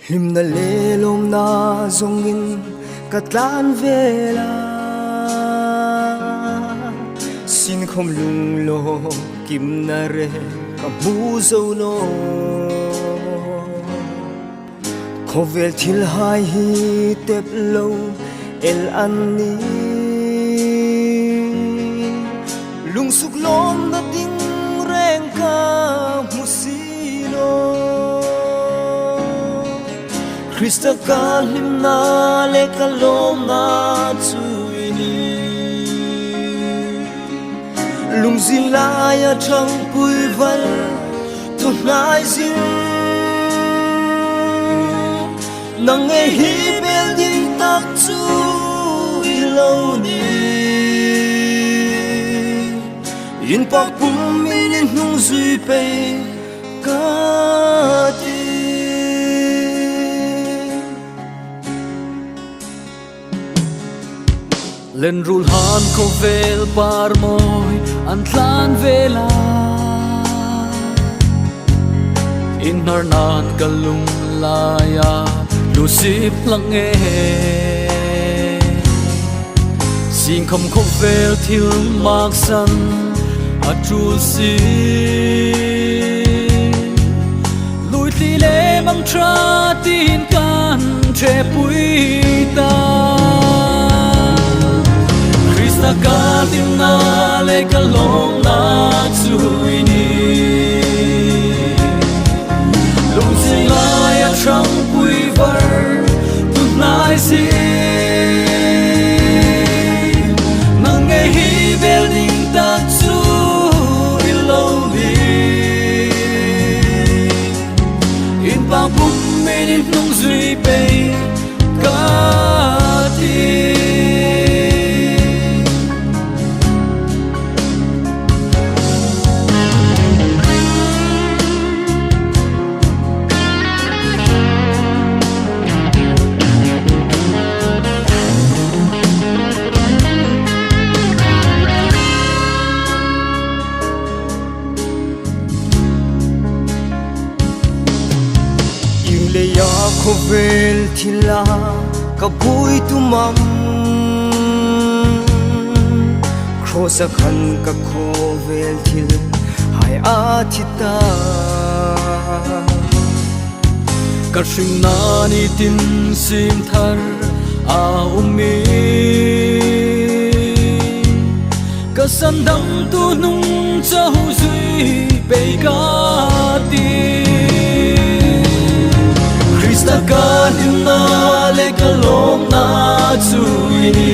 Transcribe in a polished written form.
Hlimna leh lawmna zawngin ka tlan vel a, Sinkhawm lunglaw kimna reng ka hmu zo lo. Khawvel thil hai hi tep lo el an ni. Lungsuk lawmna ding reng ka hmu si lo. Krista ka hlimna leh ka lawmna chu i ni. Lungzin laia thangpui val tu hnai zing. Nang ngei hi bel ding tak chu i lo ni. In pak pum in in hnung zui pei ka ti. Lenrul han khawvel par mawi an tlan vel a, Inhnar nan ka lung lai a lusip lang e. Singkham khawvel thil maksan a tul si. Lui thli leh mang tha tin kan che pui ta. Krista ka hlimna leh ka lawmna chu i ni. Lungching laia thangpui var tu hnai si. Nang ngei hi bel ding tak chu i lo ni. In pang pum min in hnung zui pei ka ti. Inleia khawvel thila ka bui tumam Kross a khan ka khawvel thil hai a thi ta. Ka hring na ni tin sim thar a um i Ka san dam tu hnung cho zui pei ka ti. Krista ka hlimna leh ka lawmna chu i ni.